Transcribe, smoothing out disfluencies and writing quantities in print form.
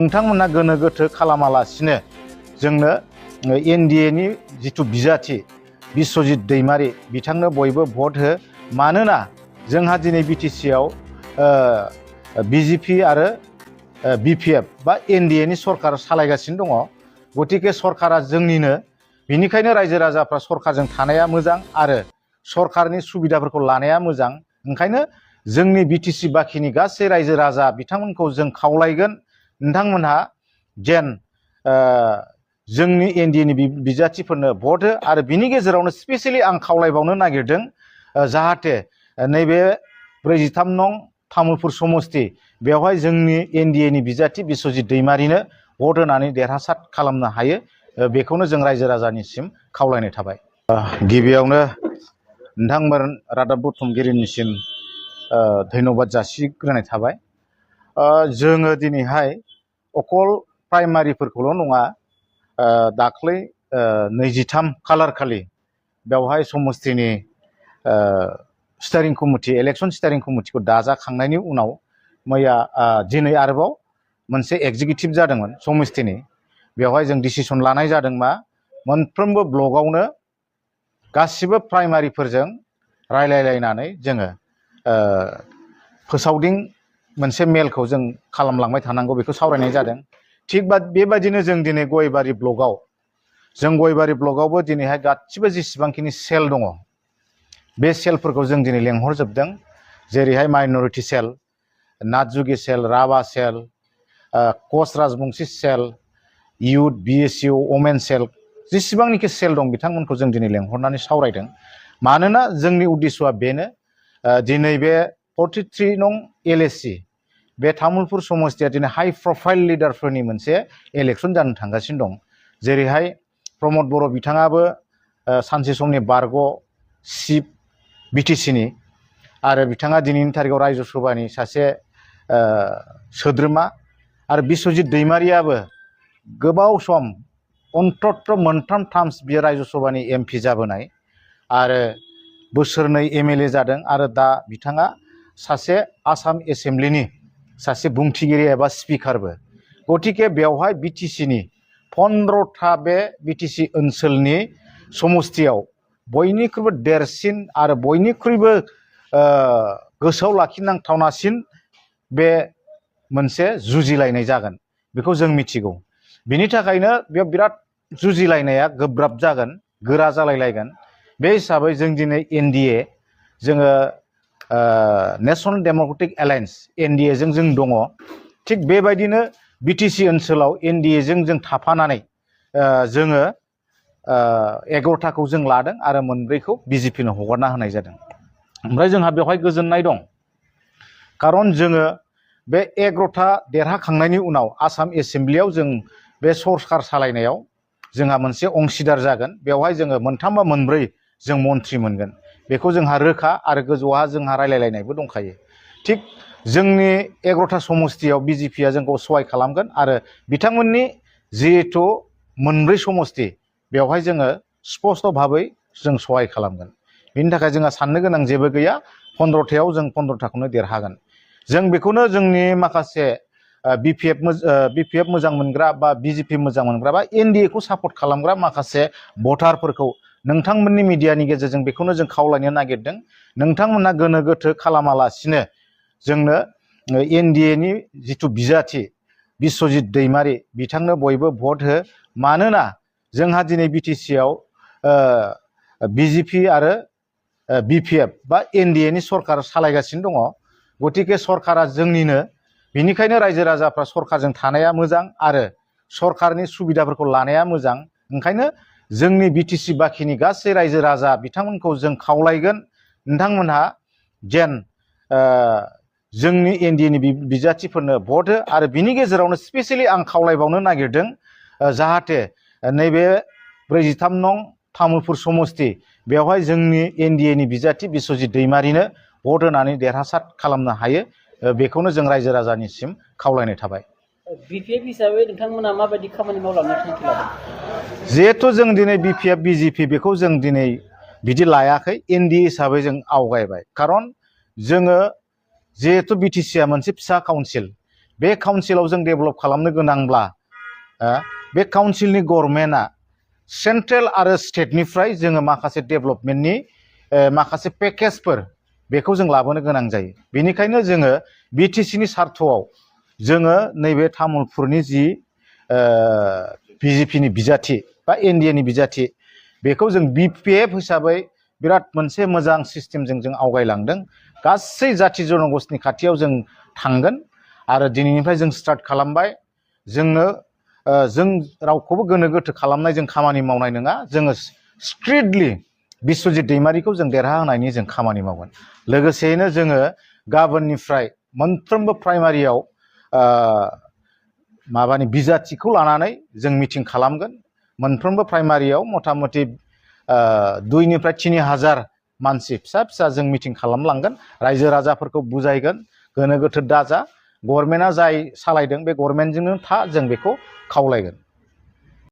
नोंथांमोना गोनो गोथो खालामालासिनो जोंनो एनडिएनि जिथु बिजाथि बिश्वजित दैमारि बिथांनो बयबो भट हो। मानोना जोंहा दिनै बिटिसिआव बिजेपि आरो बिपिएफ बा एनडिएनि सरकार सालायगासिनो दङ। गतिके सरकारा जोंनिनो, बेनिखायनो रायजो राजाफ्रा सरकारजों थानाया मोजां आरो सरकारनि सुबिदाफोरखौ लानाया मोजां। ओंखायनो जोंनि बिटिसि बाखिनि गासै रायजो राजा बिथांमोनखौ जों खावलायगोन, नोंथांमोनहा जेन जोंनि एनडिएनि बिजाथिफोरनो भट हो। आरो बिनि गेजेरावनो स्पेसियेलि आं खावलायबावनो नागिरदों जाहाथे नैबे 43 नं तामुलपुर समस्ति बेवहाय जोंनि एनडिएनि बिजाथि बिश्वजित दैमारिनो भट होनानै देरहासार खालामनो हायो, बेखौनो जों रायजो राजानिसिम खावलायनाय थाबाय। गिबियावनो नोंथांमोन रादाब बुथुमगिरिनिसिम धन्यबाद जासिग्रोनाय थाबाय। जोङो दिनैहाय अकल प्राइमारिफोरखौल' नङा, दाख्लै 23 खालार खालि बेवहाय समस्तिनि स्टारिं कमिटि, इलेक्सन स्टारिं कमिटिखौ दाजाखांनायनि उनाव मैया दिनै आरोबाव मोनसे एग्जिकिउटिभ जादोंमोन समस्तिनि। बेवहाय जों डिसिसन लानाय जादों मा मोनफ्रोमबो ब्लकआवनो गासिबो प्राइमारिफोरजों रायलायलायनानै जोङो फोसावदिं मोनसे मेलखौ जों खालामलांबाय थानांगौ, बेखौ सावरायनाय जादों। थिग बेबायदिनो जों दिनै गयबारि ब्लकआवबो दिनैहाय गासिबो जेसेबांखिनि सेल दङ बे सेलफोरखौ जों दिनै लेंहरजोबदों। जेरैहाय माइनरिटि सेल, नाथजुगि सेल, राभा सेल, कच राजबंशी सेल, इउथ, बिएसइउ, अमेन सेल, जेसेबांनिखि सेल दं बिथांमोनखौ जों दिनै लेंहरनानै सावरायदों। मानोना जोंनि उद्देश्यआ बेनो, दिनै बे 43 नं एलएसि बे तामुलपुर समस्तिया दिनै हाई प्रफाइल लिडारफोरनि मोनसे इलेक्सन जानो थांगासिनो दं। जेरैहाय प्रमद बर' बिथाङाबो सानसे समनि बारग' चिफ बिटिसिनि, आरो बिथाङा दिनैनि थारिखआव रायजो सभानि सासे सोद्रोमा, आरो बिश्वजित दैमारियाबो गोबाव सम अन्तत मोनथाम टार्म्स बियो रायजो सभानि एमपि जाबोनाय, आरो बोसोरनै एमएलए जादों, आरो दा बिथाङा सासे आसाम एसेम्ब्लिनि सासे बुंथिगिरि एबा स्पिकारबो। गतिके बेवहाय बिटिसिनि 15था बे बिटिसि ओनसोलनि समस्तियाव बयनिख्रुइबो देरसिन आरो बयनिख्रुइबो गोसोआव लाखिनांथावनासिन बे मोनसे जुजिलायनाय जागोन, बेखौ जों मिथिगौ। बिनि थाखायनो बेयाव बिराद जुजिलायनाया गोब्राब जागोन, गोरा जालायलायगोन। बे हिसाबै जों दिनै एनडिए, जोङो नेशनेल डेम'क्रेटिक एलायन्स एनडिएजों जों दङ। थिग बेबायदिनो बिटिसि ओनसोलाव एनडिएजों जों थाफानानै जोङो 11थाखौ जों लादों आरो 4खौ बिजेपिनो हगारना होनाय जादों। ओमफ्राय जोंहा बेवहाय गोजोननाय दं, खारन जोङो बे 11था देरहाखांनायनि उनाव आसाम एसेम्ब्लियाव जों बे सरकार सालायनायाव जोंहा मोनसे अंशिदार जागोन। बेवहाय जोङो 3 बा 4 जों मन्थ्रि मोनगोन, बेखौ जोंहा रोखा, आरो गोजौहा जोंहा रायलायलायनायबो दंखायो। थिग जोंनि 11था समस्तियाव बिजेपिया जोंखौ सहाय खालामगोन, आरो बिथांमोननि जिहेथु 4 समस्ति बेवहाय जोङो स्पष्ट भाबै जों सहाय खालामगोन। बिनि थाखाय जोंहा साननो गोनां जेबो गैया, 15थायाव जों 15थाखौनो देरहागोन। जों बेखौनो जोंनि माखासे बिपिएफ मोजां मोनग्रा बा बिजेपि मोजां मोनग्रा बा एनडिएखौ सापर्ट खालामग्रा माखासे भटारफोरखौ नोंथांमोननि मिडियानि गेजेरजों बेखौनो जों खावलायनो नागिरदों, नोंथांमोना गोनो गोथो खालामालासिनो जोंनो एनडिएनि जिथु बिजाथि बिश्वजित दैमारि बिथांनो बयबो भट हो। मानोना जोंहा दिनै बिटिसिआव बिजेपि आरो बिपिएफ बा एनडिएनि सरकार सालायगासिनो दङ। गतिके सरकारा जोंनिनो, बेनिखायनो रायजो राजाफ्रा सरकारजों थानाया मोजां आरो सरकारनि सुबिदाफोरखौ लानाया मोजां। ओंखायनो जोंनि बिटिसि बाखिनि गासै रायजो राजा बिथांमोनखौ जों खावलायगोन, नोंथांमोनहा जेन जोंनि एनडिएनि बिजाथिफोरनो भट हो। आरो बिनि गेजेरावनो स्पेसियेलि आं खावलायबावनो नागिरदों जाहाथे नैबे 43 नं तामुलपुर समस्ति बेवहाय जोंनि एनडिएनि बिजाथि बिश्वजित दैमारिनो भट होनानै देरहासार खालामनो हायो, बेखौनो जों रायजो राजानिसिम खावलायनाय थाबाय। बिपिएफ हिसाबै नोंथांमोना माबायदि खामानि मावलांनो थांखि लादों? जिहेथु जों दिनै बिपिएफ बिजेपि बेखौ जों दिनै बिदि लायाखै, एनडिए हिसाबै जों आवगायबाय। खारन जोङो जिहेथु बिटिसिआ मोनसे फिसा काउन्सिल, बे काउन्सिलाव जों डेभेलप खालामनो गोनांब्ला बे काउन्सिलनि गभर्नमेन्टआ सेन्ट्रेल आरो स्टेटनिफ्राय जोङो माखासे डेभेलपमेन्टनि माखासे पेकेजफोर बेखौ जों लाबोनो गोनां जायो। बेनिखायनो जोङो बिटिसिनि सार्थआव जोङो नैबे तामुलपुरनि जि बिजेपिनि बिजाथि बा एनडिएनि बिजाथि बेखौ जों बिपिएफ हिसाबै बिराद मोनसे मोजां सिस्टेमजों जों आवगायलांदों। गासै जाथि जनगोष्ठीनि खाथियाव जों थांगोन आरो दिनैनिफ्राय जों स्टार्ट खालामबाय। जोंनो जों रावखौबो गोनो गोथो खालामनाय जों खामानि मावनाय नङा। जोङो स्ट्रिक्टलि बिश्वजित दैमारिखौ जों देरहाहोनायनि जों खामानि मावगोन। लोगोसेयैनो जोङो गाबोननिफ्राय मोनफ्रोमबो प्राइमारियाव माबानि बिजाथिखौ लानानै जों मिटिं खालामगोन। मोनफ्रोमबो प्राइमारियाव मथा मथि 2,000 to 3,000 मानसि फिसा फिसा जों मिटिं खालामलांगोन। रायजो राजाफोरखौ बुजायगोन, गोनो गोथो दाजा, गभर्नमेन्टआ जाय सालायदों बे गभर्नमेन्टजोंनो था, जों बेखौ खावलायगोन।